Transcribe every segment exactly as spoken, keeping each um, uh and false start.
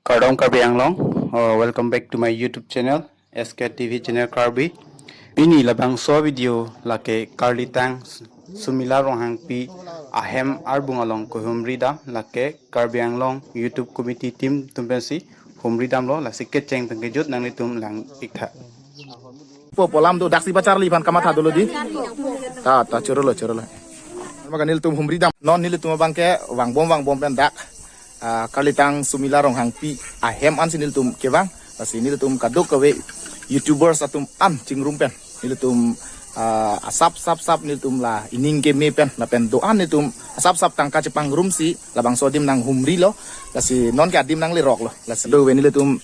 Kardom Karbi Anglong, uh, welcome back to my YouTube channel, S K T V channel Karbi. Pini labangso video lake Karlitang Sumila Ronghangpi ahem arbung along kohumri dam, lake Karbi Anglong YouTube committee team atum pensi humri damlo, lasi kecheng pen kejut nanglitum lang-iktha. Po polam do, daksi pacharli aphan kamatha dolo di. Ta, ta, chorolo, chorolo. Maka nelitum humri dam. Non nelitum abangke vangbom vangbom pen dak, ah, Karlitang Sumila Ronghangpi ahem ansi nelitum kevang. Lasi nelitum kadokave YouTubers atum an chingrum pen nelitum, ah, asap sap sap nelitum la ining keme pen lapen do-an nelitum asap sap tangka chepangrumsi labangso adim nanghumrilo. Lasi nonke adim nangleroklo. Lasi do ave nelitum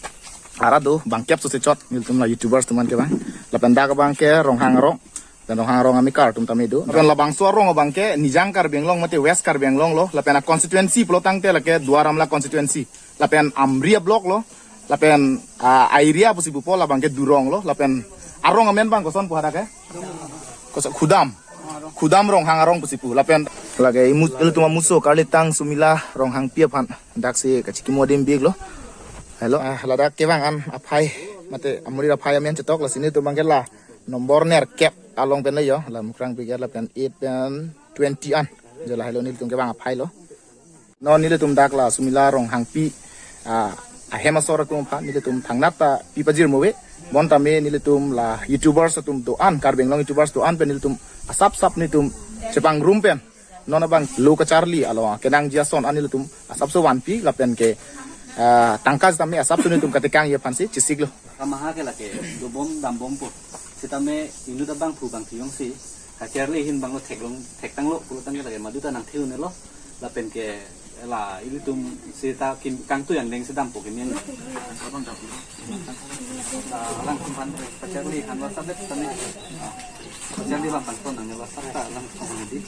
arado bangkep sose chot nelitum la YouTubers atum an kevang. Lapen dak abangke Ronghang arong. Lapen Ronghang arong amekar atum tame do. Lapen labangso arong abangke Nijang Karbi Anglong mate West Karbi Anglong lo. Lapen a-constituency pulo tangte lake Duar Amla constituency. Lapen Amri a-block lo. Lapen, ah, a-area pusi pupo labangke Durong lo. Lapen arong amen abang koson pu hadak ke? Koson Khudam. Khudam Ronghang arong pusi pu. Lapen lake imu-, ilitum amuso Karlitang Sumila Ronghangpi aphan daksi kachikimo adim biklo. Hello, ah, ladak kevang an aphai mate amurir aphai amen chetok, lasi nelitum abangke la nombor nerkep along pen lo jo, la Mukrang Brigade lapen eight pen twenty an. Jo lahelo nelitum kevang aphai lo. Non nelitum dak la Sumila Ronghangpi, ah, ahem asor atum aphan nelitum thangnat ta pi pajirmo ave. Bonta me nelitum la YouTubers atum do-an, Karbi Anglong YouTubers do-an pen nelitum asap sap nelitum chepangrum pen non abang lo kacharli along kenangji ason an nelitum asapso vanpi lapen ke, ah, tangka sitame asapso nelitum katekangji aphansi chesiklo. Kamaha ke lake dobom dambompo. Sitame inut abangphu bangphi jongsi kacharli ahin abanglo theklong thektanglo pulo tangte lake maduta nangthe-unelo. Lapen ke la ilitum seta kim kangtui angdeng si dampo keme. Ah, alangtum aphan pacharli aphan WhatsApp det tame. Ah, pacharli abang pangton nang WhatsApp ta alangtum aphan di.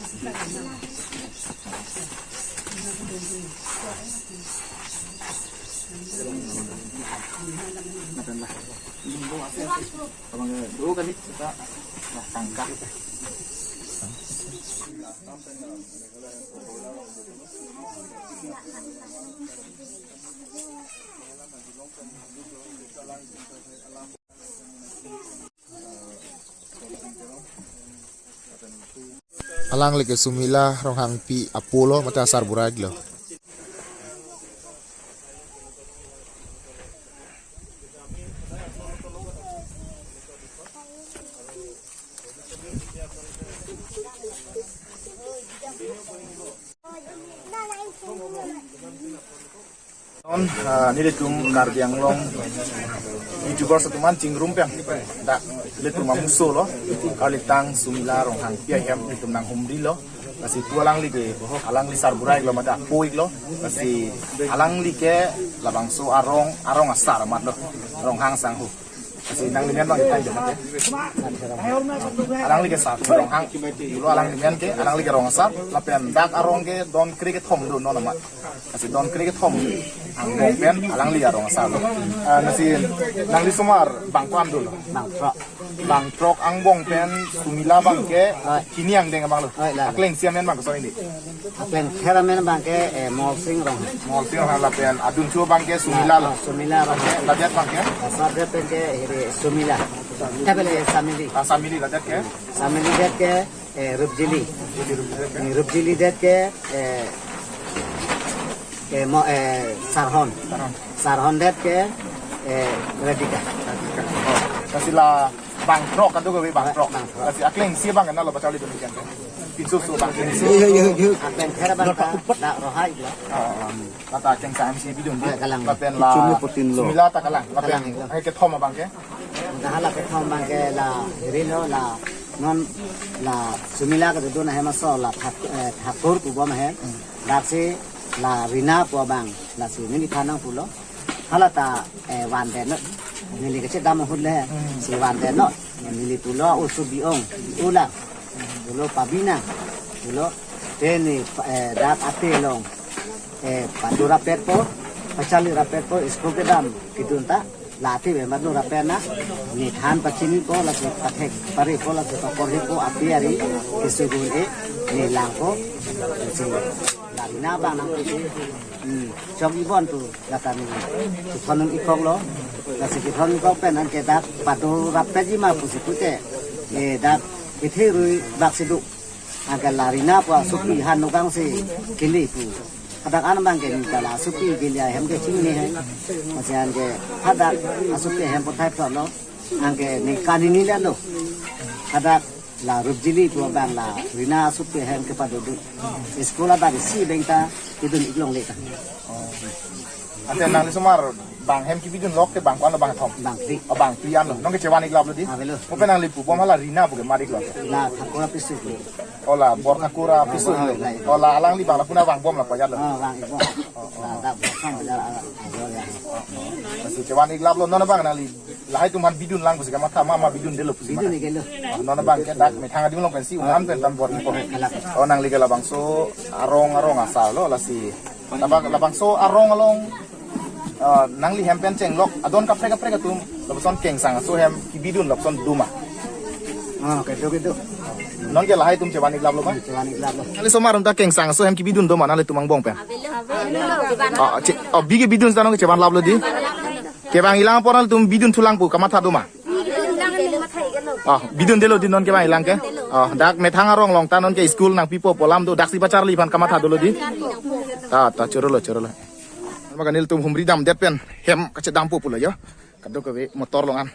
Abang dua kali kita lah tangkap. Alangli ke Sumila Ronghangpi apo lo mate asar burai lo. Non, ah, nelitum Karbi Anglong YouTubers atum an chingrum pen dak nelitum amuso lo, Karlitang Sumila Ronghangpi ahem nelitum nanghumrilo. Lasi pu alangli ke, alangli sar burai lo mate apo iklo. Lasi alangli ke labangso arong, arong asar amat lo, Ronghang sangho. Lasi nanglimen abang itai jamat ya. Alangli ke sar Ronghang. Dulu alanglimen ke, alangli ke rong asar. Lapen dak arong ke don kre kethom do non amat. Lasi don kre kethom angbong pen alangli arong asar lo. Ah, lasi nanglitum asar bang ko-an dolo? Bang throk. Bang throk angbong pen Sumila abangke, ah, hini angdeng abang lo. Ah, la, la. Akleng isi amen abang koson di? Akleng thera amen abangke, eh, Molsing Ronghang. Molsing Ronghang lapen adunthu abangke Sumila lo. Ah, Sumila Ronghang. Ladet abangke? Asar det pen ke hiri Sumila. Tabel, eh, Samili. Ah, Samili ladet ke? Samili det ke, eh, Rupjili. Rupjili det ke? Ni Rupjili det ke, eh, eh, mo, eh, Sarhon. Sarhon. Sarhon det ke, eh, Radhika. Oh, lasi la bang throk kadokave bang throk. Bang throk. Lasi akleng isi abang nalo pacharli dun ikan ke. Pinso so bang akleng isi. Iya, iya, iya. Akleng thera abang ta, dak Rohai lo. Oh, oh. Lata akleng sa M C bidun di. Ah, kalang. Lapen la Sumila ta kalang. Lapen kalang, kalang. Ai kethom abangke? Dah la kethom abangke la hiri lo la non la Sumila kedodun ahem aso la Thak-, eh, Thakur pu bom ahem. Hmm. Daksi la Rina pu abang, lasi neliphan nangpulo. Hala ta, eh, vandennon. Neli kachedam ahut le, hmm, si vandennon. Neli pulo, "O Subi ong, ula." Pulo, "Pabina." Pulo, te ne, eh, dak ate along, eh, pado rapetpo, pacharli rapetpo, school kedam kedun ta, la ate ave madu rapetna, ne than pachinipo, lasi pathek parepo, lasi pakorhepo, api ari keso gun-e, ne langpo, lasi Rina abang nangpisi, hmm, chok ibon pu lata ni kethon ikok lo. Lasi kethon ikok pen anke dak pado rap peji ma pusi pute. Eh, dak kethe rui bak si do. Anke la Rina pu asopi han nokang si kele pu. Hadak an abang ke ni ta la asopi kele ahem ke chingni hai. Masi anke hadak asopi ahem pothai plo lo. Anke ningkan hini le lo. Hadak la Rupjili pu abang la Rina asopi ahem kepadodun. School abang si bengta idun iklong le ta. Ante nangli somar bang hem kebidun lok ke bang ko-an lo, bang thom? Bang phli. Oh, bang phli an lo. Non ke chevan iklap lo di? Avelo. Mo pen nangli pubom hala Rina pu kemat iklo? La Thakur apisu. Oh, la Bor Thakur apisu. Ah, la. Oh, la alangli bang la puna vangbom la pajat lo. Ah, vangbom. Oh, oh. La dak bor sang bajar ala. Avelo ya. Lasi chevan iklap lo, non abang nangli lahai atum aphan bidun lang pusi kamatha ma, ma bidundelo pusi ma? Bidun ikelo. Ah, non abang ke dak methang adim along pensi un-an pen tan bor-i po. Halak. Oh, nangli ke labangso arong arong asar lo, lasi labang, labangso arong along, ah, nangli hem pen chenglok adon kaprek kaprek atum lapuson kengsang aso hem kebidun lapuson do ma? Ah, kedo kedo. Non ke lahai atum chevan iklap lo ma? Chevan iklap lo. Nangli somar atum ta kengsang aso hem kebidun do ma nanglitum angbong pen? Avelo. Ah, che-, oh, bi kebidun ta non ke chevan lap lo di? Kevang ilang apor nanglitum bidun thulang pu kamatha do ma? Ah, bidundelo di non kevang ilang ke? Ah, dak methang arong along ta non ke school nangpipo pu alam do, daksi pacharli aphan kamatha dolo di? Ta, ta, choro lo, choro lo. Maka nelitum humri damdet pen hem kachedampo pulo yo. Kadokave motor along an.